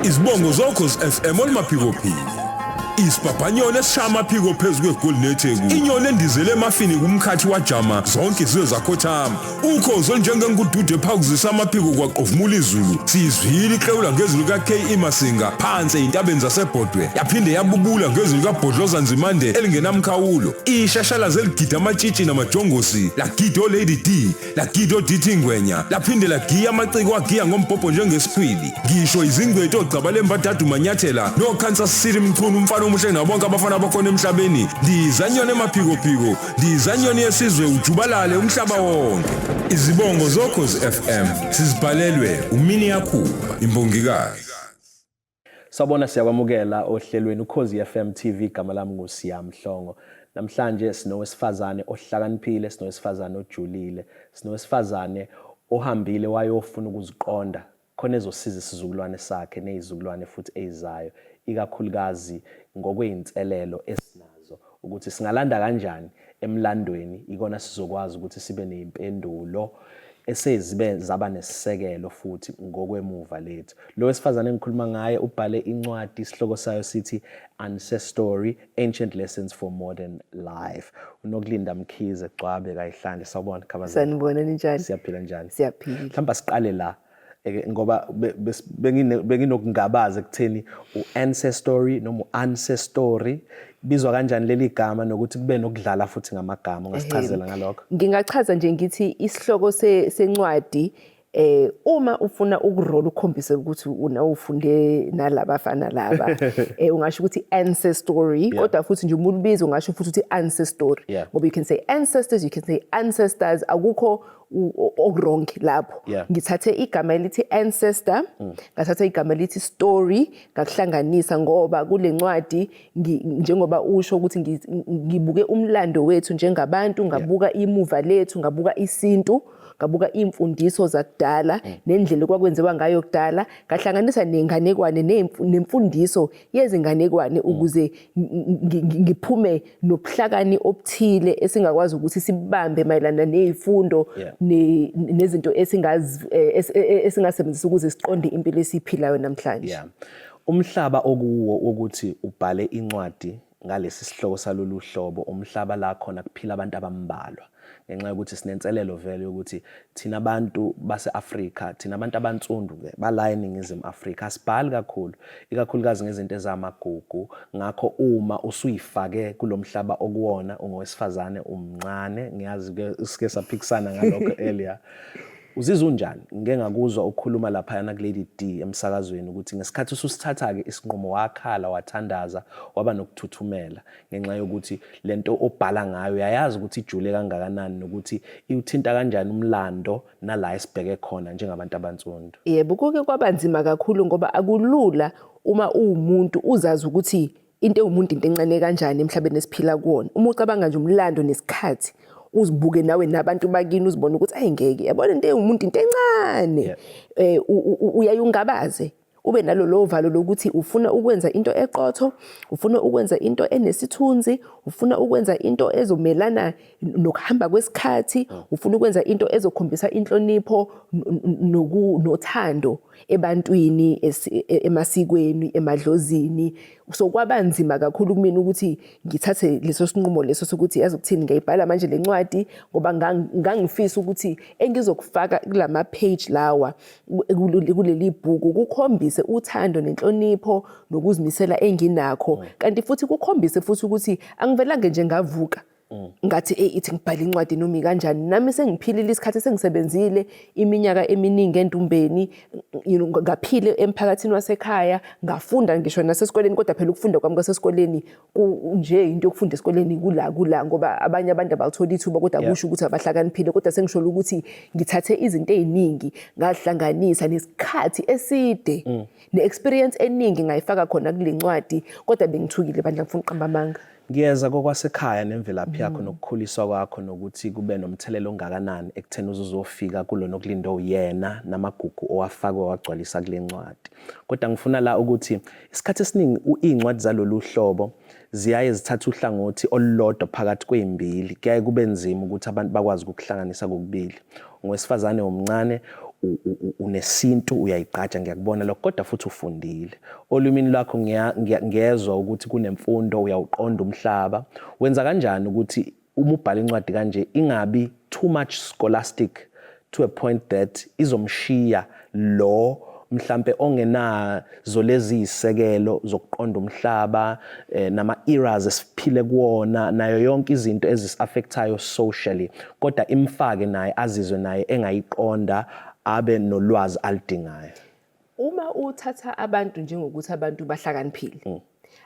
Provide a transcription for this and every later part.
Izibongo zokhozi FM olumaphikophiko. Isibhabhanyoni esishaya amaphiko phezu kwegoli neTheku. Inyoni endizele emafini kumkhathi wajama zonke izizwe zakhothama. Ukhozi olunjengengududu ephakuzisa amaphiko kwaqovumula izulu. Siyizwile iklewula ngezulu ka-KE Masinga phansi ey'ntabeni zaseBhodwe. Yaphinde yabubula ngezulu kaBhodloza Nzimande elingenamkhawulo. Ishashalazi eligida amatshitshi namajongosi lagida oLady D lagida odithi ingwenya laphinde lagiya amaciko agiya ngombhobho njengesikhwili ngisho izingcweti ogcaba lembadadu manyathela noKansas City Mchunu umfana omuhle nabonke abafana abakhona emhlabeni ndiza nyoni emaphikophiko ndiza nyoni yesizwe ujubalale umhlaba wonke. Izibongo zoKhozi FM sizibhalelwe uMini Yakhuba imbongikazi. Sawubona, siyakwamukela ohlelweni Ukhozi FM TV. Igama lami nguSiya Mhlongo. Namhlanje sinowesifazane ohlakaniphile, sinowesifazane ojulile, sinowesifazane ohambile wayofuna ukuziqonda khona ezosiza isizukulwane sakhe nezizukulwane futhi ezizayo, ikakhulukazi ngokwey'nselelo esinazo ukuthi singalanda kanjani emlandweni ikona sizokwazi ukuthi sibe ney'mpendulo esezibe zaba nesisekelo futhi ngokwemuva lethu. Lo wesifazane engikhuluma ngaye ubhale incwadi, isihloko sayo sithi Ancestry, Ancient Lessons for Modern Life. UNokulinda Mkhize Gcwabe kayihlanje. Sawubona Khabazela. Sanibona, ninjani? Siyaphila, njani? Siyaphila. Mhlawumbe asiqale la ngoba benginokungabaza ekutheni u-ancestry noma u-ancestry bizwa kanjani leli gama, nokuthi kube nokudlala futhi ngamagama. Ungasichazela ngalokho? Ngingachaza nje ngithi isihloko sencwadi, uma ufuna ukurola ukukhombisa ukuthi una ufunde nalabafana laba, ungasho ukuthi ancestry, kodwa futhi nje umuntu ubiza ungasho futhi ukuthi ancestry, ngoba you can say ancestors, you can say ancestors, akukho oku-wrong lapho. Ngithathe igama elithi ancestor, ngathatha igama elithi story, ngakuhlanganisa ngoba kule ncwadi njengoba usho ukuthi ngibuke umlando wethu njengabantu, ngabuka imuva lethu, ngabuka isintu, ngabuka iy'mfundiso zakudala nendlela okwakwenziwa ngayo kudala, ngahlanganisa nenganekwane nemfundiso yezinganekwane ukuze ngiphume nobuhlakani obuthile esingakwazi ukuthi sibambe mayelana ney'fundo nezinto esingasebenzisa ukuze siqonde impilo esiyiphilayo namhlanje. Yeah. Umhlaba okuwo wokuthi ubhale incwadi ngalesi sihloko salolu hlobo, umhlaba la khona kuphila abantu abambalwa, ngenxa yokuthi sinenselelo vele yokuthi thina abantu base-Afrika, thina abantu abansundu ke bala eNingizimu Afrika, asibhali kakhulu, ikakhulukazi ngezinto ezamagugu. Ngakho uma usuyifake kulo mhlaba okuwona, ungowesifazane umncane, ngiyazi ke sike saphikisana ngalokho earlier. Uzizwa unjani? Ngike ngakuzwa ukhuluma laphayana ku-Lady D emsakazweni ukuthi ngesikhathi ususithatha-ke isinqumo wakhala, wathandaza, waba nokuthuthumela ngenxa yokuthi lento obhala ngayo uyayazi ukuthi ijule kangakanani nokuthi iwuthinta kanjani umlando nala esibheke khona njengabantu abansundu. Yebo, kuke kwaba nzima kakhulu ngoba akulula uma uwumuntu uzazi ukuthi into ewumuntu into encane kanjani emhlabeni esiphila kuwona. Uma ucabanga nje umlando nesikhathi, uzibuke nawe nabantu bakini, uzibone ukuthi ayi ngeke, yabona into ewumuntu into encane, uyaye ungabaze, ube nalolo valo lokuthi ufuna ukwenza into eqotho, ufuna ukwenza into enesithunzi, ufuna ukwenza into ezomelana nokuhamba kwesikhathi, ufuna ukwenza into ezokhombisa inhlonipho nothando ebantwini, emasikweni, emadlozini. So kwaba nzima kakhulu kumina ukuthi ngithathe leso sinqumo leso sokuthi yazi ukuthini, ngiyayibhala manje le ncwadi, ngoba ngangifisa ukuthi engizokufaka kulama page lawa kuleli bhuku kukhombise uthando nenhlonipho nokuzimisela enginakho, kanti futhi kukhombise futhi ukuthi angivelange nje ngavuka ngathi hey, ithi ngibhale incwadi noma kanjani. Nami sengiphilile isikhathi, sengisebenzile iminyaka eminingi endumbeni, ngaphile emphakathini wasekhaya, ngafunda ngisho nasesikoleni, kodwa phela ukufunda kwami kwasesikoleni nje into yokufunda esikoleni kula ngoba abanye abantu abalithola ithuba, kodwa kusho ukuthi abahlakaniphile. Kodwa sengisho ukuthi ngithathe izinto ey'ningi ngazihlanganisa nesikhathi eside ne-experience eningi ngayifaka khona kule ncwadi, kodwa bengithukile bandla, ngifuna ukuqamba amanga. Ngiyeza kokwasekhaya nemvelaphi yakho nokukhuliswa kwakho nokuthi kube nomthelela ongakanani ekutheni uzuzofika kulo Nokulinda owuyena namagugu owafakwe wagcwalisa kule ncwadi. Kodwa ngifuna la ukuthi isikhathi esiningi iy'ncwadi zalolu hlobo ziyaye zithathe uhlangothi olulodwa phakathi kwey'mbili, kuyaye kube nzima ukuthi abantu bakwazi ukukuhlanganisa kokubili. Ungowesifazane omncane. Unesintu, uyayigqaja, ngiyakubona lokho, kodwa futhi ufundile. Olimini lwakho ngiyezwa ukuthi kunemfundo, uyawuqonda umhlaba. Wenza kanjani ukuthi uma ubhala incwadi kanje ingabi too much scholastic to a point that izomshiya lo mhlampe ongenazo lezi zisekelo zokuqonda umhlaba, nama eras esiphile kuwona, nayo yonke izinto ezisi-affectayo socially, kodwa imfake naye azizwe naye engayiqonda, abe nolwazi aludingayo? Uma uthatha abantu njengokuthi abantu bahlakaniphile,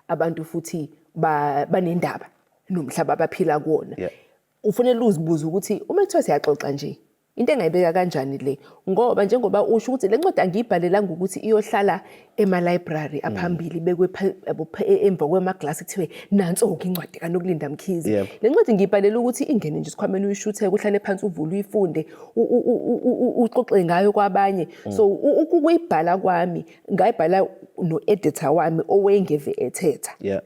abantu futhi banendaba nomhlaba abaphila kuwona, ufanele uzibuze ukuthi uma kuthiwa siyaxoxa nje, into engayibeka kanjani le? Ngoba njengoba usho ukuthi le ncwadi angiyibhalelanga ukuthi iyohlala ema-library aphambili, bekwe emva kwamaglasi, kuthiwe nanso-ke incwadi kaNokulinda Mkhize. Le ncwadi ngiyibhalela ukuthi ingene nje esikhwameni, uyishutheke, uhlale phansi, uvule, uyifunde, uxoxe ngayo kwabanye. So ukuyibhala kwami, ngayibhala no-editor wami owengeve ethetha,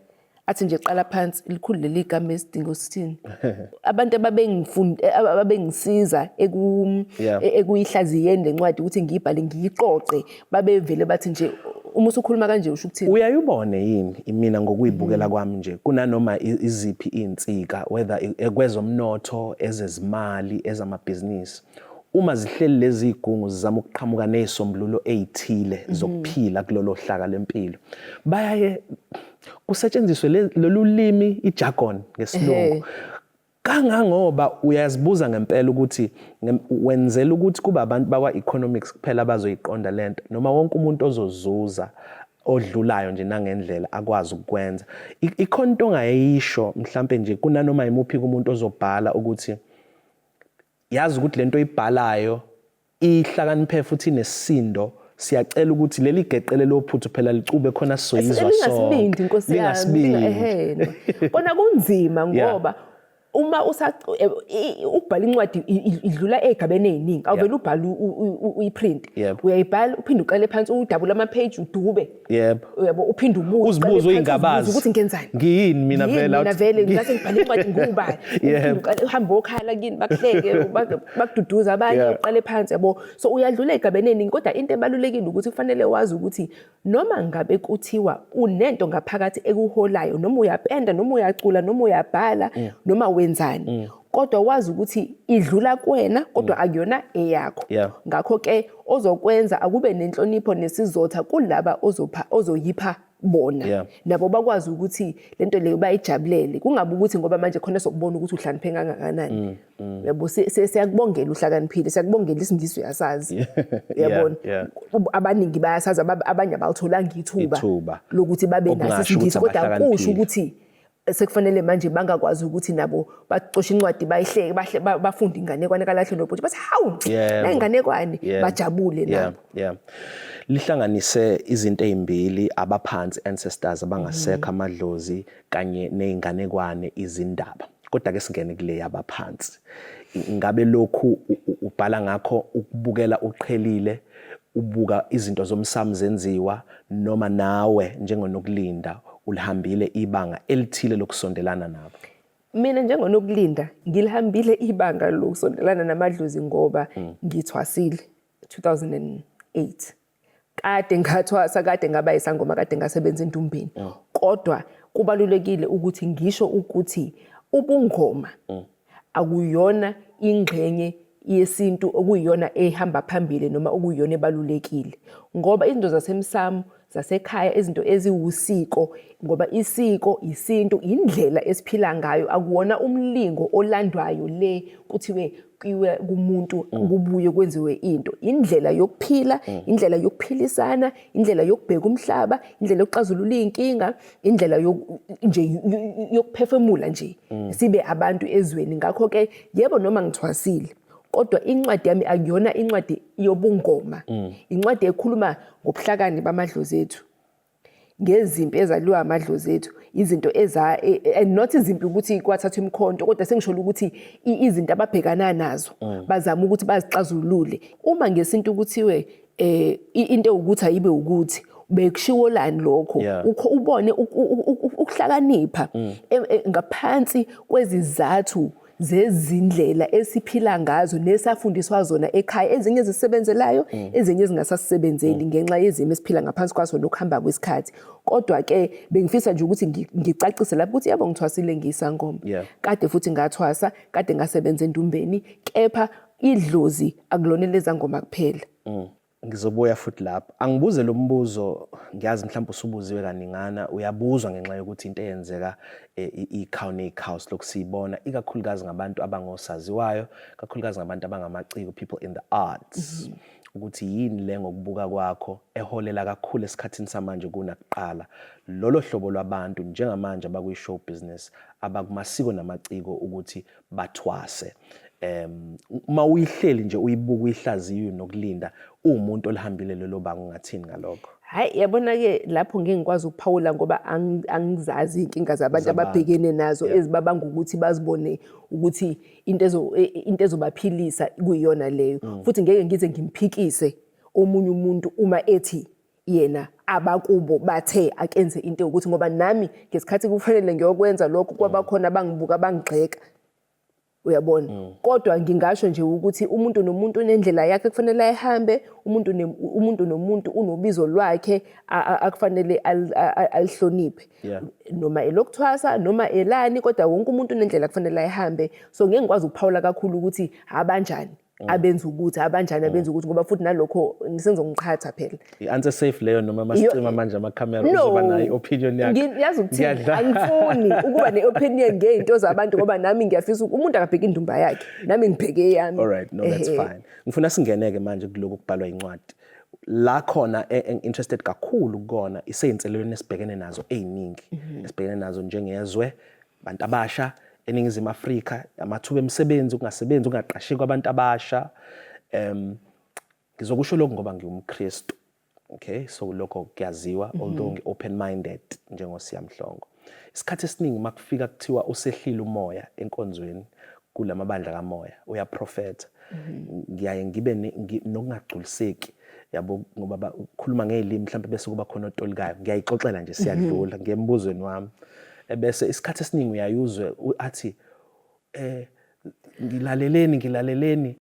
athi nje qala phansi, likhulu leli gama, esidingo sithini. Abantu ababengisiza ekuyihlaziyeni le ncwadi ukuthi ngiyibhale, ngiyiqoqe, babevele bathi nje uma usukhuluma kanje usho ukuthini. Uyayubone yini, mina ngokuyibukela kwami nje, kunanoma iziphi iy'nsika, whether kwezomnotho, ezezimali, ezamabhizinisi, uma zihleli lezi iy'gungu zizama ukuqhamuka ney'sombululo ey'thile zokuphila kulolo hlaka lempilo, bayaye kusetshenziswe lolu limi, i-jargon ngesilungu, kangangoba uyazibuza ngempela ukuthi wenzela ukuthi kuba abantu bakwa-economics kuphela abazoyiqonda lento, noma wonke umuntu ozozuza odlulayo nje nangendlela akwazi ukukwenza. Ikhona into ongayisho mhlampe nje kunanoma yimuphi kumuntu ozobhala ukuthi yazi ukuthi lento oyibhalayo ihlakaniphe futhi inesisindo, siyacela ukuthi leli geqele lophuthu phela licube khona sizoyizwa? Lingasibindi, nkosi yami. Lingasibindi. Ehhe, kona kunzima, ngoba uma ukubhala incwadi idlula ey'gabeni ey'ningi. Awuvele ubhale uyiprint. Uyayibhala, uphinde uqale phansi, udabule ama-page, udube, uyabo, uphinde ubuye, Uzibuze, uqale phansi, uyingabazi. uzibuze ukuthi ngenzani, Ngiyini mina? Ngiyini Vele mina vele ngase ngibhale incwadi, ngubani? Uphinde uhambe okhala kini, bakuhleke, bakududuze abanye, uqale phansi, yabo. So uyadlula ey'gabeni ey'ningi, kodwa into ebalulekile ukuthi kufanele wazi ukuthi noma ngabe kuthiwa unento ngaphakathi ekuholayo, noma uyapenda, noma uyacula, noma uyabhala, noma wenzani, kodwa wazi ukuthi idlula kuwena, kodwa akuyona eyakho. Ngakho-ke ozokwenza akube nenhlonipho nesizotha kulaba ozopha, ozoyipha bona, nabo bakwazi ukuthi lento leyo bayijabulele, kungabi ukuthi ngoba manje khona sokubona ukuthi uhlakaniphe kangakanani, yabo. Siyakubongela, uhlakaniphile, siyakubongela, isiNgisi uyasazi, uyabona. Abaningi bayasazi, abanye abalitholanga ithuba Ithuba. lokuthi babe naso Okungasho isiNgisi, ukuthi kodwa kusho abahlakaniphile. ukuthi sekufanele manje bangakwazi ukuthi nabo bacoshe incwadi, bayihleke, bafunde inganekwane kalahle nobhuti, bathi hawu, la inganekwane, bajabule nabo. Yeah. Lihlanganise izinto ezimbili, abaphansi, ancestors abangasekho, amadlozi, kanye nezinganekwane, izindaba. Kodwa ke singene kule yabaphansi. Ngabe lokhu ubhala ngakho ukubukela uqhelile, ubuka izinto zomsamo zenziwa, noma nawe njengoNokulinda ulihambile ibanga elithile lokusondelana nabo? Mina njengoNokulinda ngilihambile ibanga lokusondelana namadlozi, ngoba ngithwasile 2008. Kade ngathwasa, kade ngaba isangoma, kade ngasebenza endumbeni, kodwa kubalulekile ukuthi ngisho ukuthi ubungoma akuyona ingxenye yesintu okuyiyona ehamba phambili noma okuyiyona ebalulekile, ngoba izinto zasemsamo, zasekhaya, izinto eziwusiko, ngoba isiko, isintu, indlela esiphila ngayo, akuwona umlingo olandwayo le kuthiwe kuyiwe kumuntu kubuye kwenziwe into. Indlela yokuphila, indlela yokuphilisana, indlela yokubheka umhlaba, indlela yokuxazulula iy'nkinga, indlela nje yokuphefumula nje sibe abantu ezweni. Ngakho-ke yebo, noma ngithwasile, kodwa incwadi yami akuyona incwadi yobungoma, incwadi ekhuluma ngobuhlakani bamadlozi ethu, ngezimpi ezaliwa amadlozi ethu, izinto eza and not izimpi ukuthi kwathathwa imikhonto, kodwa sengisholo ukuthi izinto ababhekana nazo bazama ukuthi bazixazulule. Uma ngesintu kuthiwe into ukuthi ayibe ukuthi bekushiwolani lokho, ubone ukuhlakanipha ngaphansi kwezizathu. zezindlela esiphila ngazo nesafundiswa zona ekhaya, ezinye ezisebenzelayo, ezinye ezingasasebenzeli ngenxa yezimo esiphila ngaphansi kwazo nokuhamba kwesikhathi. Kodwa ke bengifisa nje ukuthi ngicacise lapho ukuthi yebo, ngithwasile, ngiyisangoma. Kade futhi ngathwasa, kade ngasebenza endumbeni, kepha idlozi akulona lezangoma kuphela. Ngizobuya futhi lapho. Angibuze lo mbuzo, ngiyazi mhlawumbe usubuziwe kaningana, uyabuzwa ngenxa yokuthi into eyenzeka ikhawu neyikhawu silokhu siyibona, ikakhulukazi ngabantu abangosaziwayo, kakhulukazi ngabantu abangamaciko, people in the arts. Ukuthi yini le ngokubuka kwakho eholela kakhulu esikhathini samanje kunakuqala lolo hlobo lwabantu njengamanje abakwi-show business, abakumasiko namaciko, ukuthi bathwase? Uma uyihleli nje, uyibuka, uyihlaziya nokulinda, uwumuntu olihambile lelo banga, ungathini ngalokho? Hayi, yabona-ke lapho ngeke ngikwazi ukuphawula ngoba angizazi iy'nkinga zabantu Zabantu. Ababhekene nazo ezibabanga ukuthi bazibone ukuthi into ezobaphilisa kuyiyona leyo. Futhi ngeke ngize ngimphikise omunye umuntu uma ethi yena abakubo bathe akenze into yokuthi, ngoba nami ngesikhathi kufanele ngiyokwenza lokho kwabakhona abangibuka bangigxeka, uyabona. Kodwa ngingasho nje ukuthi umuntu nomuntu unendlela yakhe kufanele ayihambe, umuntu nomuntu unobizo lwakhe akufanele alihloniphe, noma elokuthwasa noma elani, kodwa wonke umuntu unendlela kufanele ayihambe. So ngeke ngikwazi ukuphawula kakhulu ukuthi abanjani abenza ukuthi, abanjani abenza ukuthi, ngoba futhi nalokho sengizongiqhatha phela. I-answer safe leyo, noma masicima manje amakhamera uzoba nayo i-opinion yakho? Yazi ukuthini? Ngiyadlala. Angifuni ukuba ne-opinion ngey'nto zabantu ngoba nami ngiyafisa umuntu akabheke indumba yakhe, nami ngibheke eyami. All right, no, that's fine. Ngifuna singeneke manje kuloko kubhalwa incwadi. La khona interested kakhulu kukona iseyinselelweni esibhekene nazo eziningi, esibhekene nazo njengezwe, abantu abasha eNingizimu Afrika, amathuba emisebenzi, ukungasebenzi, ukungaqasheki kwabantu abasha. Ngizokusho lokhu ngoba ngiwumKristu. Okay, so lokho kuyaziwa, although ngi-open minded njengoSiya Mhlongo. Isikhathi esiningi makufika kuthiwa usehlile umoya enkonzweni kulamabandla kamoya, uyaprofetha. Ngiyaye ngibe nokungagculiseki, yabo, ngoba ukhuluma ngezilimi mhlawumbe bese kuba khona otolikayo. Ngiyayixoxela nje, siyadlula ngembuzweni wami. Ebese isikhathi esiningi uyayuzwe athi ngilaleleni, ngilaleleni,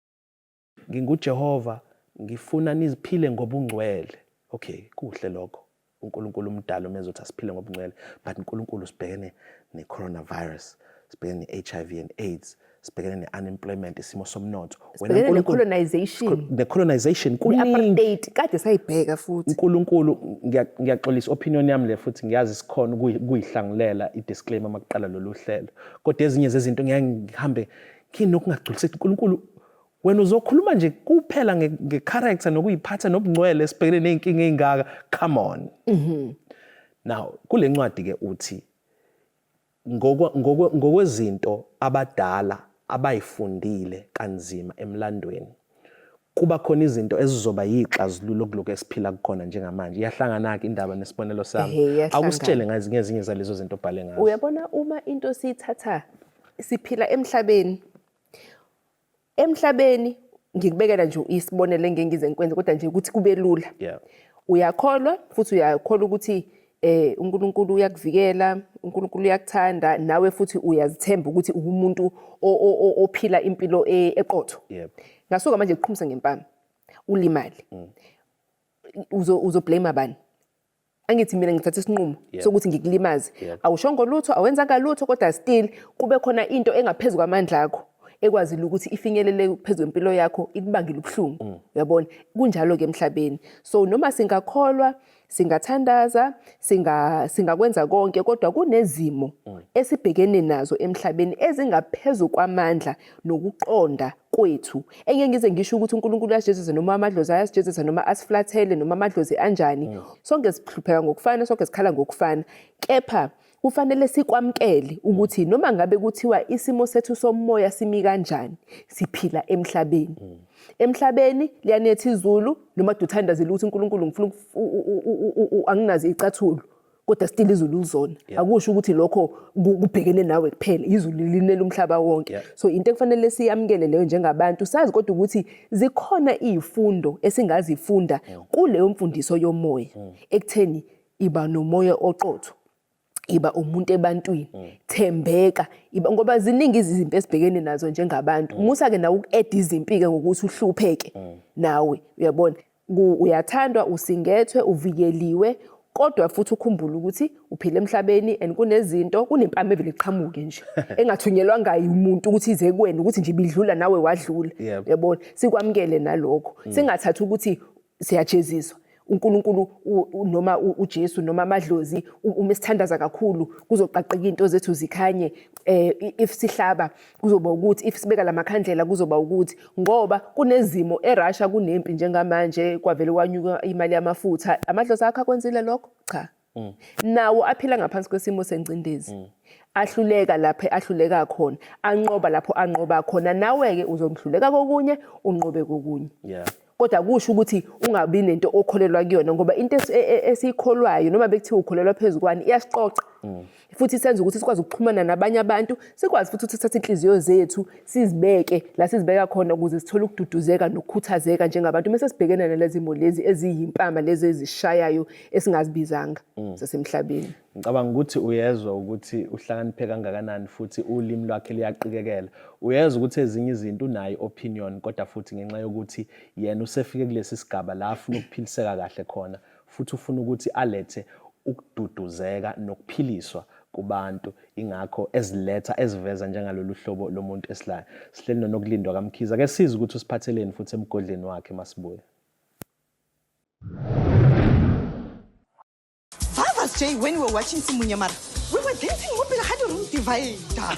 nginguJehova, ngifuna niziphile ngobungcwele. Okay, kuhle lokho. uNkulunkulu umdala uma ezothi asiphile ngobungcwele, but uNkulunkulu, sibhekene ne-coronavirus, sibhekene ne-HIV and AIDS, sibhekene ne-unemployment, isimo somnotho. Wena Sibhekene ne-colonization. Ne-colonization, kuningi. Ne-apartheid kade sayibheka futhi. uNkulunkulu, ngiyaxolisa, opinion yami le, futhi ngiyazi sikhona ukuyihlangulela i-disclaimer makuqala lolu hlelo, kodwa ezinye zezinto ngiyaye ngihambe nginokungagculiseki. uNkulunkulu, wena uzokhuluma nje kuphela nge-character nokuyiphatha nobungcwele, sibhekene ney'nkinga ey'ngaka? Come on. Now kule ncwadi ke uthi ngokwezinto abadala abayifundile kanzima emlandweni, kuba khona izinto ezizoba yixazululo kuloko esiphila kukhona njengamanje. Iyahlangana-ke indaba nesibonelo sami. Ehhe, iyahlangana. Akusitshele ngezinye zalezo zinto obhale ngazo. Uyabona, uma into siyithatha, siphila emhlabeni, emhlabeni ngikubekela nje isibonelo engeke ngize ngikwenze, kodwa nje ukuthi kube lula. Uyakholwa, futhi uyakholwa ukuthi uNkulunkulu uyakuvikela, uNkulunkulu uyakuthanda, nawe futhi uyazithemba ukuthi umuntu ophila impilo eqotho. Ngasuka manje kuqhumisa ngempama, ulimale. Uzo blame abani? Angithi mina ngithatha isinqumo sokuthi ngikulimaze. Awushongo lutho, awenzanga lutho, kodwa still kube khona into engaphezulu kwamandla akho ekwazile ukuthi ifinyelele phezu kwempilo yakho, ikubangele ubuhlungu. Uyabona, kunjalo ke emhlabeni. So noma singakholwa, singathandaza, singakwenza konke, kodwa kunezimo esibhekene nazo emhlabeni ezingaphezulu kwamandla nokuqonda kwethu. Engeke ngize ngisho ukuthi uNkulunkulu uyasijezisa noma amadlozi ayasijezisa noma asiflathele noma amadlozi anjani. Sonke sihlupheka ngokufana, sonke sikhala ngokufana, kepha kufanele sikwamkele ukuthi noma ngabe kuthiwa isimo sethu somoya simi kanjani, siphila emhlabeni. Emhlabeni liyanetha izulu, noma duthandazela ukuthi uNkulunkulu ngifuna anginazo icathulo, kodwa still izulu lizona. Akusho ukuthi lokho kubhekene nawe kuphela, izulu linela umhlaba wonke. So into ekufanele siyamukele leyo njengabantu, sazi kodwa ukuthi zikhona izifundo esingazifunda kuleyo mfundiso yomoya ekutheni iba nomoya oqotho. Iba umuntu ebantwini, thembeka, iba, ngoba ziningi izimpi esibhekene nazo njengabantu. Musa ke nawe uku-add izimpi ke ngokuthi uhlupheke nawe, uyabona. Uyathandwa, usingethwe, uvikeliwe, kodwa futhi ukhumbule ukuthi uphila emhlabeni and kunezinto, kunempama evele iqhamuke nje engathunyelwanga umuntu ukuthi ize kuwena, ukuthi nje ibidlula nawe wadlula. Uyabona, sikwamukele nalokho, singathathi ukuthi siyajeziswa uNkulunkulu noma uJesu noma amadlozi. Uma sithandaza kakhulu kuzoqaqeka into zethu zikhanye, if sihlaba kuzoba ukuthi, if sibeka lamakhandlela kuzoba ukuthi, ngoba kunezimo eRussia, kunempi njengamanje, kwavele kwanyuka imali yamafutha. Amadlozi akho akwenzile lokho? Cha, nawo aphila ngaphansi kwesimo sengcindezi, ahluleka lapho ahluleka khona, anqoba lapho anqoba khona. Nawe-ke uzomhluleka kokunye, unqobe kokunye. Kodwa kusho ukuthi ungabi nento okholelwa kuyona, ngoba into esiyikholwayo, noma bekuthiwa ukholelwa phezu kwani, iyasiqoqa futhi senza ukuthi sikwazi ukuxhumana nabanye abantu, sikwazi futhi ukuthi sithathe inhliziyo zethu sizibeke la sizibeka khona ukuze sithole ukududuzeka nokukhuthazeka njengabantu mase sibhekene nalezi zimo lezi eziyimpama, lezi ezishayayo esingazibizanga zasemhlabeni. Ngicabanga ukuthi uyezwa ukuthi uhlakaniphe kangakanani, futhi ulimi lwakhe luyaqikekela. Uyezwa ukuthi ezinye izinto unayo opinion, kodwa futhi ngenxa yokuthi yena usefike kulesi sigaba la afuna ukuphiliseka kahle khona, futhi ufuna ukuthi alethe ukududuzeka nokuphiliswa kubantu, ingakho eziletha eziveza njengalolu hlobo lomuntu esilayo. Sihleli noNokulindwa kaMkhize. Ake sizwe ukuthi usiphatheleni futhi emgodleni wakhe masibuye. Vavas Jay, when we were watching Simunyamara, we were dancing mo pele ga di-room divider.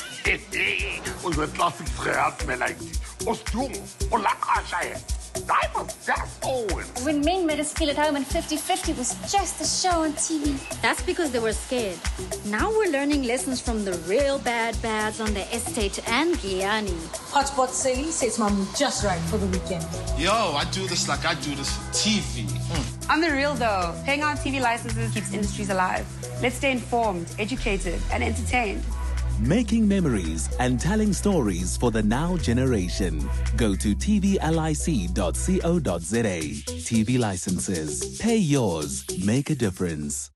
Ons het classics gehad, my laaitie. Ons doen, ons laqasha yena. Daai was just Owen. When men made us feel at home and 50-50 was just a show on TV. That's because they were scared. Now we're learning lessons from the real bad bads on the estate and Giyani. Hotspot Sally sets my mood just right for the weekend. Yo, I do this like I do this for TV. On the real though, paying our TV licenses keeps industries alive. Let's stay informed, educated, and entertained. Making memories and telling stories for the now generation. Go to tvlic.co.za. TV licenses. Pay yours. Make a difference.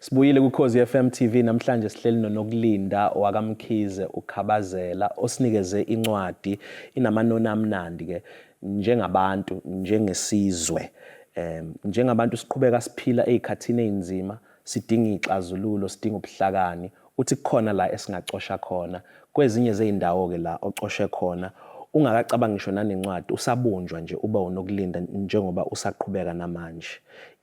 Sibuyile kuKhozi FM TV. Namhlanje sihleli noNokulinda wakaMkhize uKhabazela, osinikeze incwadi inamanoni amnandi ke njengabantu, njengesizwe. Njengabantu siqhubeka siphila ezikhathini ezinzima, sidinga ixazululo, sidinga ubuhlakani. Uthi kukhona la esingacosha khona kwezinye zezindawo ke la ocoshe khona ungakacabanga ngisho nanencwadi, usabunjwa nje uba uNokulinda njengoba usaqhubeka namanje,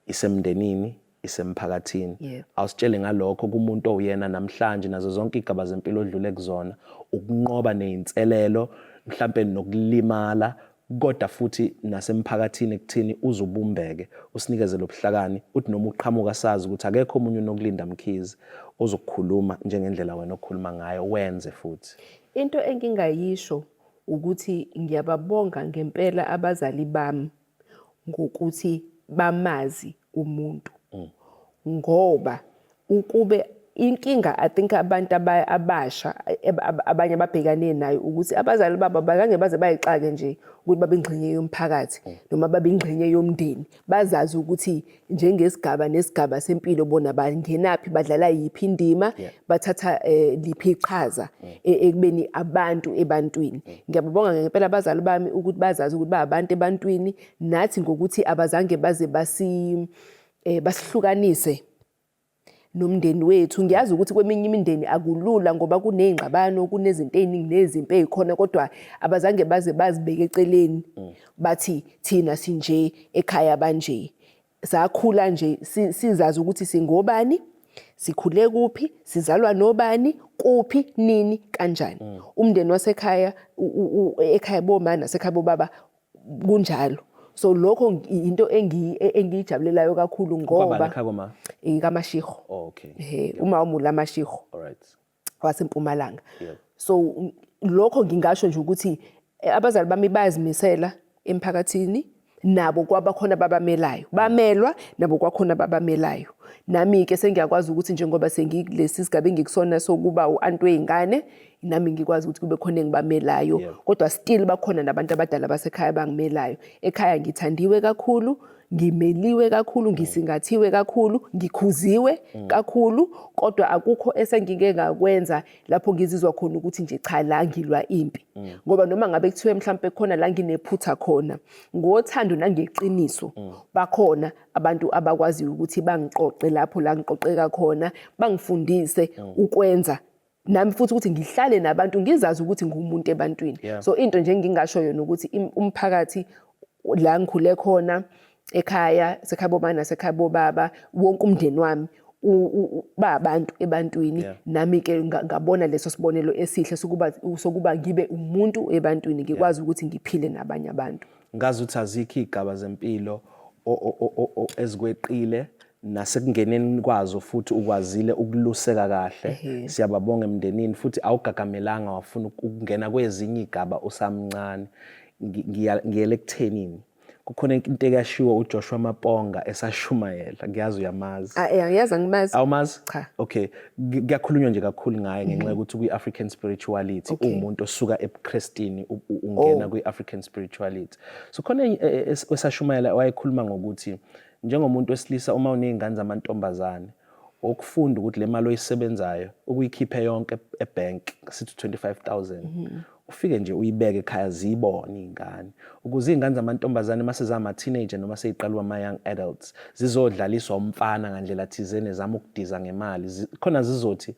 isemndenini, isemphakathini. Awusitshele ngalokho kumuntu owuyena namhlanje nazo zonke igaba zempilo odlule kuzona, ukunqoba nezinselelo, mhlambe nokulimala, kodwa futhi nasemphakathini ekuthini uzubumbeke, usinikeze lobuhlakani, uthi noma uqhamuka sazi ukuthi akekho omunye uNokulinda Mkhize ozokukhuluma njengendlela wena okhuluma ngayo, wenze futhi. Into engingayisho ukuthi ngiyababonga ngempela abazali bami ngokuthi bamazi umuntu, ngoba ukube inkinga, I think abantu abasha abanye ababhekane nayo ukuthi abazali babo abazange baze bayixake nje ukuthi babe ingxenye yomphakathi noma babe ingxenye yomndeni, bazazi ukuthi njengesigaba nesigaba sempilo bona bangenaphi, badlala yiphi indima, bathatha liphi iqhaza ekubeni abantu ebantwini. Ngiyababonga ngempela abazali bami ukuthi bazazi ukuthi bayabantu ebantwini nathi, ngokuthi abazange baze basi basihlukanise nomndeni wethu. Ngiyazi ukuthi kweminye imindeni akulula ngoba kuney'ngxabano, kunezinto ey'ningi nezimpi ey'khona, kodwa abazange baze bazibeke eceleni bathi thina sinje ekhaya banje. Sakhula nje sizazi ukuthi singobani, sikhule kuphi, sizalwa nobani, kuphi, nini, kanjani. Umndeni wasekhaya, ekhaya boma nasekhaya bobaba kunjalo. So lokho into engiyijabulelayo kakhulu ngoba ekhaya koma? KaMashigo. Oh, okay. Uma wami uLaMashigo All right. waseMpumalanga. So lokho ngingasho nje ukuthi abazali bami bayazimisela emphakathini, nabo kwabakhona babamelayo, bamelwa nabo kwakhona babamelayo. Nami-ke sengiyakwazi ukuthi njengoba sengikulesi sigaba engikusona sokuba u-anti wey'ngane, nami ngikwazi ukuthi kube khona engibamelayo. Kodwa still bakhona nabantu abadala basekhaya abangimelayo. Ekhaya ngithandiwe kakhulu, ngimeliwe kakhulu, ngisingathiwe kakhulu, ngikhuziwe kakhulu, kodwa akukho esengike ngakwenza lapho ngizizwa khona ukuthi nje cha, la ngilwa impi. Ngoba noma ngabe kuthiwe mhlampe khona la nginephutha khona, ngothando nangeqiniso bakhona abantu abakwaziyo ukuthi bangiqoqe lapho la ngiqoqeka khona, bangifundise ukwenza nami futhi ukuthi ngihlale nabantu, ngizazi ukuthi ngumuntu ebantwini. So into nje engingasho yona ukuthi umphakathi la ngikhule khona, ekhaya, sekhaya boma nasekhaya bobaba, wonke umndeni wami ba abantu ebantwini. Nami ke ngabona leso sibonelo esihle sokuba ngibe umuntu ebantwini, ngikwazi ukuthi ngiphile nabanye abantu. Ngazi ukuthi azikho iy'gaba zempilo ezikweqile nasekungeneni kwazo, futhi ukwazile ukuluseka kahle. Siyababonga emndenini, futhi awugagamelanga wafuna ukungena kwezinye iy'gaba usamncane. Ngiyele ekuthenini kukhona into ekashiwo uJoshua Maponga esashumayela, ngiyazi uyamazi. Ah, angiyazi, angimazi. Awumazi? Cha. Okay, kuyakhulunywa nje kakhulu ngaye ngenxa yokuthi kwi-African spirituality uwumuntu osuka ebuKristini ungena kwi-African spirituality. So khona enye, esashumayela wayekhuluma ngokuthi njengomuntu wesilisa, uma uney'ngane zamantombazane, okufunda ukuthi le mali oyisebenzayo ukuyikhiphe yonke ebank, sithi 25,000, ufike nje uyibeke ekhaya ziyibone iy'ngane, ukuze iy'ngane zamantombazane mase zama-teenager noma seyiqala ama-young adults zizodlaliswa umfana ngandlela thizeni ezama ukudiza ngemali. Khona zizothi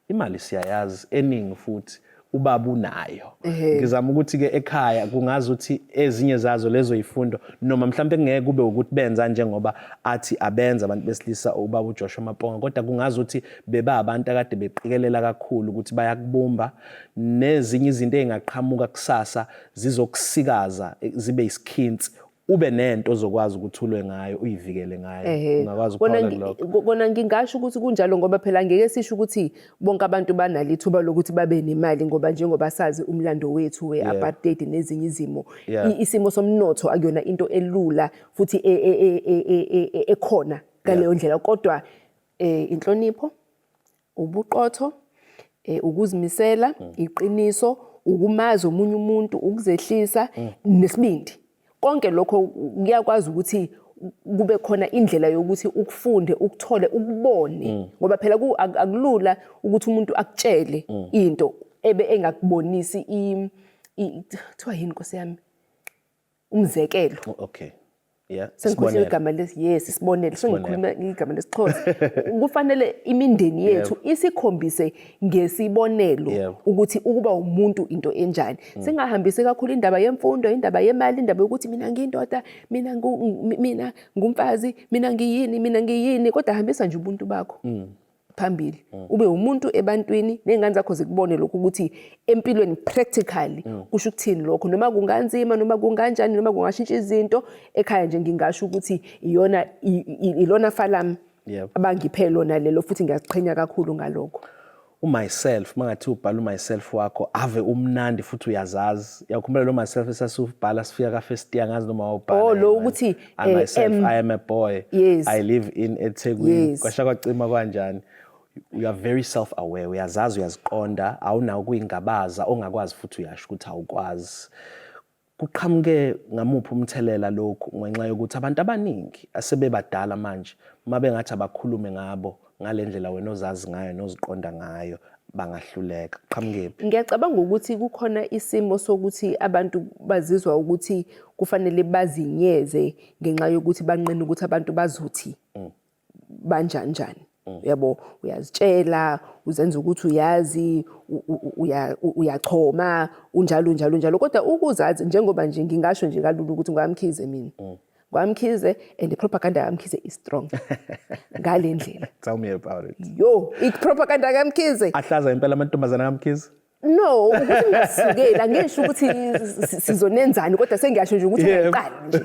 imali siyayazi eningi futhi ubaba unayo. Ngizama ukuthi-ke ekhaya kungazi ukuthi ezinye zazo lezo yifundo, noma mhlawumbe kungeke kube ukuthi benza njengoba athi abenza abantu besilisa ubaba uJoshua Maponga, kodwa kungazi ukuthi beba abantu akade beqikelela kakhulu ukuthi bayakubumba nezinye izinto ey'ngaqhamuka kusasa zizokusikaza, zibe isikhinsi, ube nento ozokwazi ukuthi ulwe ngayo, uyivikele ngayo. Ungakwazi Kona ukuphawula kulokho? Kona ngingasho ukuthi kunjalo, ngoba phela ngeke sisho ukuthi bonke abantu banalo ithuba lokuthi babe nemali, ngoba njengoba sazi umlando wethu we-apartheid nezinye izimo, isimo somnotho akuyona into elula futhi ekhona ngaleyo ndlela. Kodwa inhlonipho, ubuqotho, ukuzimisela, iqiniso, ukumazi omunye umuntu, ukuzehlisa nesibindi, konke lokho kuyakwazi ukuthi kube khona indlela yokuthi ukufunde, ukuthole, ukubone, ngoba phela akulula ukuthi umuntu akutshele into ebe engakubonisi kuthiwa yini, nkosi yami, umzekelo. Okay, yeah. Sengikhohlwe Isibonelo. Igama lesi, yes, isibonelo. Isibonelo. Sengikhuluma igama lesiXhosa. Kufanele imindeni yethu isikhombise ngesibonelo ukuthi ukuba umuntu into enjani. Singahambisi kakhulu indaba yemfundo, indaba yemali, indaba yokuthi mina ngiyindoda, mina ngumfazi, mina ngiyini, mina ngiyini, kodwa hambisa nje ubuntu bakho phambili, ube umuntu ebantwini, ney'ngane zakho zikubone lokhu ukuthi empilweni practically kusho ukuthini lokho, noma kunganzima, noma kunganjani, noma kungashintsha izinto ekhaya. Nje ngingasho ukuthi iyona ilona fa lami abangiphe lona lelo, futhi ngiyaziqhenya kakhulu ngalokho. Umyself, mangathi ubhala umyself wakho, ave umnandi futhi uyazazi. Uyakhumbula lo myself esasubhala sifika ka first year? Ngazi noma wawubhala. Oh, lo ukuthi I myself, I am a boy. I live in eThekwini. Kwasha kwacima kanjani. You are very self aware, uyazazi, uyaziqonda, awunawo kuyingabaza ongakwazi, futhi uyasho ukuthi awukwazi. Kuqhamuke ngamuphi umthelela lokhu, ngenxa yokuthi abantu abaningi asebebadala manje uma bengathi abakhulume ngabo ngale ndlela wena ozazi ngayo noziqonda ngayo, bangahluleka? Qhamukephi? Ngiyacabanga ukuthi kukhona isimo sokuthi abantu bazizwa ukuthi kufanele bazinyeze ngenxa yokuthi banqena ukuthi abantu bazothi banjani njani. Uyabo, uyazitshela, uzenza ukuthi uyazi, uyachoma, unjalo njalo njalo, kodwa ukuzazi, njengoba nje ngingasho nje kalula ukuthi ngwamkhize mina, ngwamkhize, and i-propaganda yaMkhize is strong ngale ndlela. Tell me about it. Yo, i-propaganda kaMkhize. Ahlaza impela amantombazana kaMkhize. No, ukuthi ngingasukeli, angisho ukuthi sizonenzani, kodwa sengiyasho nje ukuthi ungaqali nje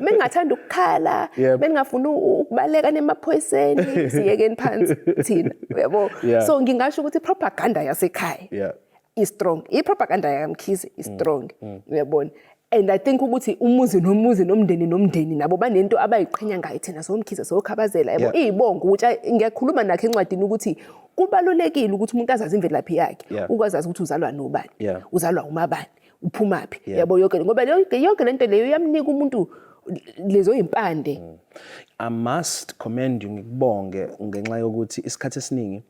mengingathanda ukukhala, bengingafuni ukubaleka nemaphoyiseni, siyekeni phansi thina, uyabo. So ngingasho ukuthi i-propaganda yasekhaya is strong, i-propaganda yaMkhize is strong, uyabona. And I think ukuthi umuzi nomuzi nomndeni nomndeni nabo banento abayiqhenya ngayo, thina soMkhize, soKhabazela, yabo. Iy'bongo ukuthi ngiyakhuluma nakho encwadini ukuthi kubalulekile ukuthi umuntu azazi imvelaphi yakhe, ukwazazi ukuthi uzalwa nobani, uzalwa umabani, uphumaphi, yabo, yonke, ngoba yonke lento leyo iyamnika umuntu lezo yimpande. I must commend you, ngikubonge ngenxa yokuthi isikhathi esiningi,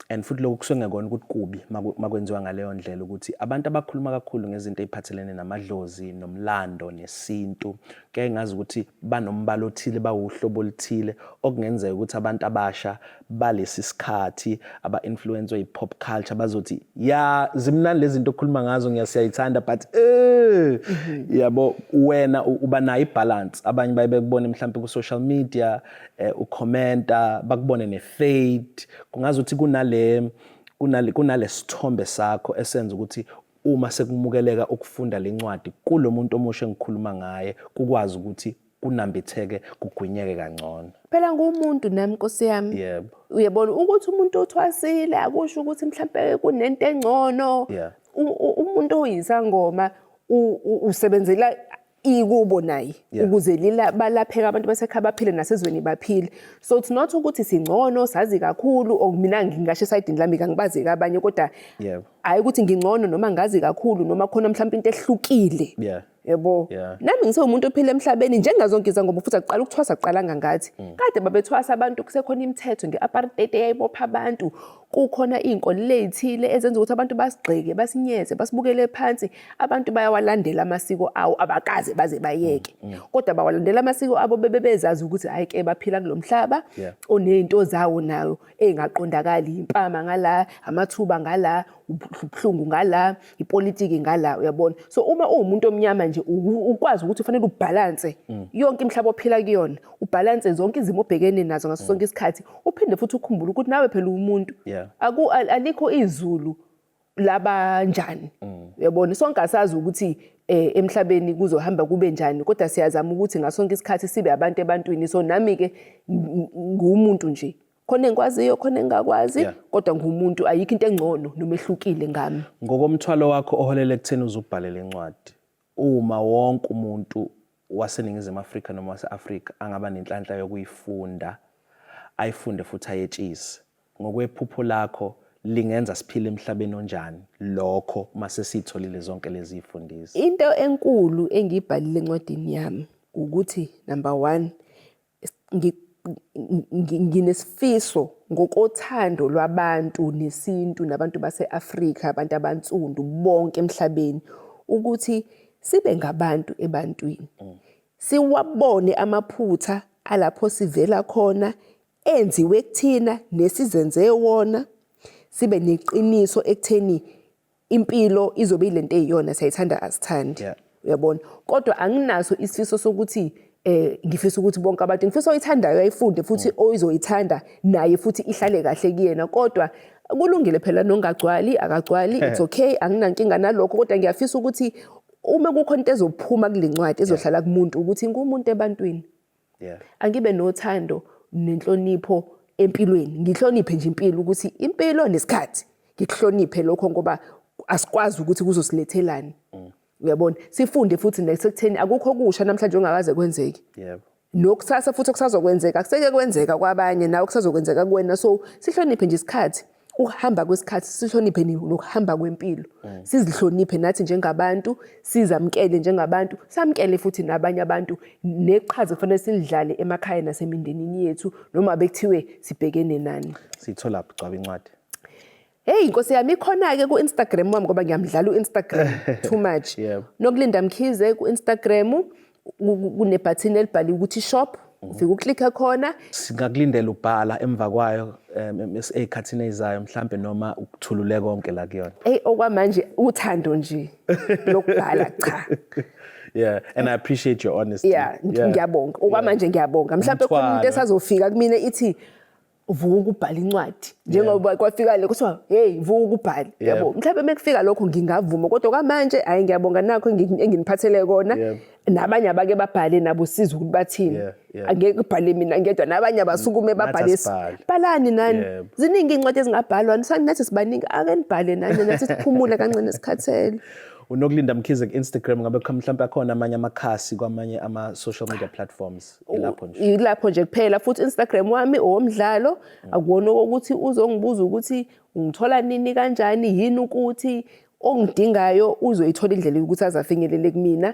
and futhi lokhu kusuke ngekona ukuthi kubi makwenziwa ngaleyo ndlela, ukuthi abantu abakhuluma kakhulu ngezinto ey'phathelene namadlozi nomlando nesintu kuyaye ngazi ukuthi banombala othile, bawuhlobo oluthile, okungenzeka ukuthi abantu abasha balesi sikhathi aba-influence yi-pop culture bazothi, "Ya, zimnandi lezi zinto okhuluma ngazo, ngiyasiyayithanda, but yabo." Wena uba nayo i-balance. Abanye baye bekubone mhlawumbe ku-social media ukhomenta, bakubone ne-fade, kungazi ukuthi kunale sithombe sakho esenza ukuthi uma sekumukeleka ukufunda le ncwadi kulo muntu omusha engikhuluma ngaye, kukwazi ukuthi kunambitheke, kugwinyeke kangcono. Phela ngumuntu nami, nkosi yami. Uyabona ukuthi umuntu othwasile akusho ukuthi mhlampe kunento engcono. Umuntu oyisangoma usebenzela ikubo naye ukuze lila balapheka abantu basekhaya, baphile, nasezweni baphile. So it's not ukuthi singcono, sazi kakhulu, or mina ngingasho esayidini lami, kangibazi abanye, kodwa hayi ukuthi ngingcono noma ngazi kakhulu noma khona mhlawumbe into ehlukile, yebo. Nami ngisewumuntu ophila emhlabeni njengazonke izangoma, futhi akuqala ukuthwasa, kuqalanga ngathi. Kade babethwasa abantu, kusekhona imithetho nge-apartheid eyayibopha abantu, kukhona iy'nkolelo ey'thile ezenza ukuthi abantu basigxeke, basinyeze, basibukele phansi. Abantu bayawalandela amasiko awo, abakaze baze bayeke, kodwa bawalandela amasiko abo bebe bezazi ukuthi hhayi-ke baphila kulo mhlaba oney'nto zawo nayo ey'ngaqondakali, impama ngala, amathuba ngala, ubuhlungu ngala, ipolitiki ngala, uyabona. So uma uwumuntu omnyama nje, ukwazi ukuthi ufanele ubhalanse yonke imihlaba ophila kuyona, ubhalanse zonke izimo obhekene nazo ngaso sonke isikhathi, uphinde futhi ukhumbule ukuthi nawe phela uwumuntu. Alikho izulu labanjani, uyabona. Sonke asazi ukuthi emhlabeni kuzohamba kube njani, kodwa siyazama ukuthi ngasonke isikhathi sibe abantu ebantwini. So nami ke ngumuntu nje, khona engikwaziyo, khona engingakwazi, kodwa ngumuntu, ayikho into engcono noma ehlukile ngami. Ngokomthwalo wakho oholele ekutheni uzubhalele incwadi, uma wonke umuntu waseNingizimu Afrika noma wase-Afrika angaba nenhlanhla yokuyifunda, ayifunde futhi ayetshise, ngokwephupho lakho lingenza siphile emhlabeni onjani lokho mase siyitholile zonke lezi zifundiso? Into enkulu engiyibhalile encwadini yami ukuthi, number 1, nginesifiso ngokothando lwabantu nesintu nabantu base-Afrika, abantu abansundu bonke emhlabeni, ukuthi sibe ngabantu ebantwini. Siwabone amaphutha alapho sivela khona enziwe kuthina nesizenze wona, sibe neqiniso ekutheni impilo izobe ilento eyiyona, siyayithanda asithandi, uyabona. Kodwa anginaso isifiso sokuthi ngifisa ukuthi bonke abantu, ngifisa oyithandayo ayifunde futhi oyizoyithanda naye futhi ihlale kahle kuyena, kodwa kulungile phela nongagcwali akagcwali, it's okay, anginankinga nalokho. Kodwa ngiyafisa ukuthi uma kukhona into ezophuma kule ncwadi ezohlala kumuntu, ukuthi ngumuntu ebantwini, angibe nothando nenhlonipho empilweni, ngihloniphe nje impilo, ukuthi impilo nesikhathi ngikuhloniphe lokho, ngoba asikwazi ukuthi kuzosilethelani, uyabona. Sifunde futhi nasekutheni akukho okusha namhlanje ongakaze kwenzeke, nokusasa futhi okusazokwenzeka kuseke kwenzeka kwabanye, nawe kusazokwenzeka kuwena. So sihloniphe nje isikhathi, ukuhamba kwesikhathi, sihloniphe nokuhamba kwempilo, sizihloniphe nathi njengabantu, sizamkele njengabantu, samkele futhi nabanye abantu, neqhaza kufanele silidlale emakhaya nasemindenini yethu, noma bekuthiwe sibhekene nani. Siyithola phi, Gcwabe, incwadi? Hey, inkosi yami, ikhona-ke ku-Instagram wami, ngoba ngiyamdlala u-Instagram too much. Nokulinda Mkhize ku-Instagram, kunebhathini elibhaliwe ukuthi shop, ufike uklikhe khona. Singakulindela ubhala emva kwayo ey'khathini ey'zayo mhlampe, noma ukuthulule konke la kuyona? Eyi, okwamanje uthando nje lokubhala cha. Yeah, and I appreciate your honesty. Yeah, ngiyabonga. Okwamanje ngiyabonga. Mhlampe khona into esazofika kumina ithi vuka ubhala incwadi, njengoba kwafika le kuthiwa hey, vuka ubhale, yabo. Mhlawumbe mekufika lokho ngingavuma, kodwa kwamanje hayi, ngiyabonga nakho enginiphathele kona. Nabanye abake babhale nabo, siza ukuthi bathini. Angeke kubhale mina ngedwa, nabanye abasukume babhale, bhalani nani. Ziningi iy'ncwadi ezingabhalwa, nathi sibaningi, ake nibhale nani, nathi siphumule kancane, sikhathele. Unokulinda Mkhize ku-Instagram, ngabe mhlawumbe akhona amanye amakhasi kwamanye ama-social media platforms? Ilapho nje. Ilapho nje kuphela. Futhi Instagram wami owomdlalo, akuwona ukuthi uzongibuza ukuthi ungithola nini, kanjani, yini, ukuthi ongidingayo uzoyithola indlela yokuthi azafinyelele kumina.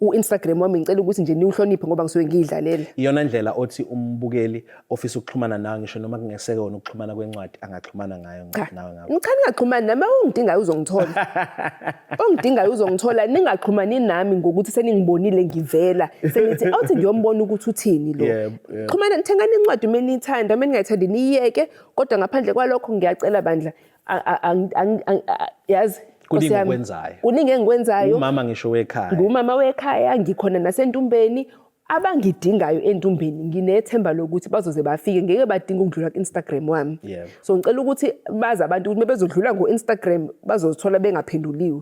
U-Instagram wami ngicela ukuthi nje niwuhloniphe ngoba ngisuke ngiyidlalela. Iyona ndlela othi umbukeli ofisa ukuxhumana nawe, ngisho noma kungeseke wona ukuxhumana kwencwadi, angaxhumana ngayo Cha. nawe ngakho? Cha, ningaxhumani nami. Ongidingayo uzongithola, ongidingayo uzongithola. Ningaxhumani nami ngokuthi seningibonile ngivela, senithi awuthi ngiyombona ukuthi uthini lo. Yebo, yebo. Xhumana, thengani incwadi uma niyithanda, uma ningayithandi niyiyeke. Kodwa ngaphandle kwalokho ngiyacela bandla, yazi Kuningi Nkosi yami, okwenzayo. Kuningi engikwenzayo. Umama ngisho wekhaya. Ngumama wekhaya, ngikhona nasentumbeni. Abangidingayo entumbeni nginethemba lokuthi bazoze bafike, ngeke badinge ukudlula ku-Instagram wami. So ngicela ukuthi bazi abantu ukuthi bezodlula ngo-Instagram bazozithola bengaphenduliwe.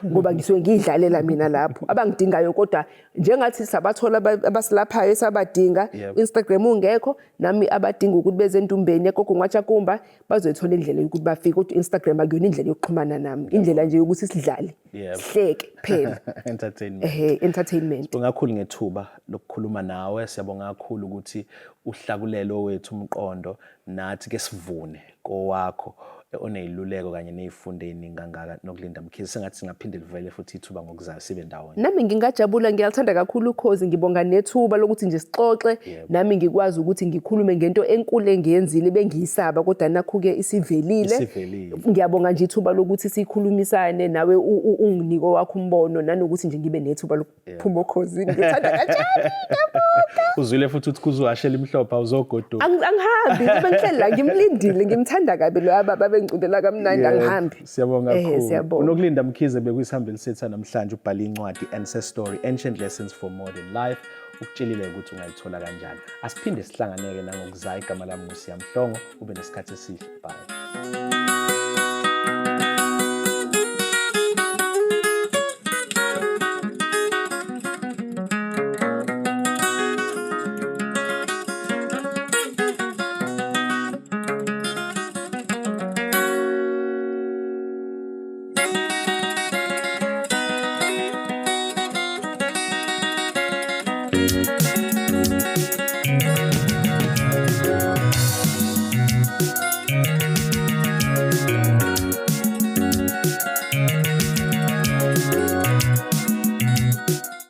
Ngoba ngisuke ngiyidlalela mina lapho. Abangidingayo kodwa njengathi sabathola abasilaphayo esabadinga, Instagram ungekho, nami abadinga ukuthi beze entumbeni egogo Ngwatshakumba bazoyithola indlela yokuthi bafike, kodwa Instagram akuyona indlela yokuxhumana nami, indlela nje yokuthi sidlale, sihleke kuphela. Entertainment. Ehe, entertainment. Sibonga kakhulu ngethuba lokukhuluma nawe, siyabonga kakhulu ukuthi uhlakulele owethu umqondo, nathi ke sivune kowakho oneyiluleko kanye nezifundo eziningi kangaka. Nokulinda Mkhize, sengathi singaphinde livele futhi ithuba ngokuzayo sibe ndawonye. Nami ngingajabula, ngiyalithanda kakhulu ukhozi, ngibonga nethuba lokuthi nje sixoxe. Nami ngikwazi ukuthi ngikhulume ngento enkulu engiyenzile bengiyisaba, kodwa nakhu-ke isivelile. Isivelile. Ngiyabonga nje ithuba lokuthi sikhulumisane nawe, unginike owakho umbono, nanokuthi nje ngibe nethuba lokuphuma okhozini. Ngithanda kanjani, ngiyabonga. Uzwile futhi ukuthi kuzohashela imhlophe, awuzogoduka. Angihambi, ngibe ngihleli la ngimlindile, ngimthanda kabi lo baba bengicundela kamnandi, angihambi. Siyabonga kakhulu. Siyabonga. Unokulinda Mkhize bekuyisihambeli sethu namhlanje, ubhale incwadi Ancestry, Ancient Lessons for Modern Life. Ukutshelile ukuthi ungayithola kanjani. Asiphinde sihlanganeke nangokuzayo. Igama lami nguSiya Mhlongo, ube nesikhathi esihle. Bye.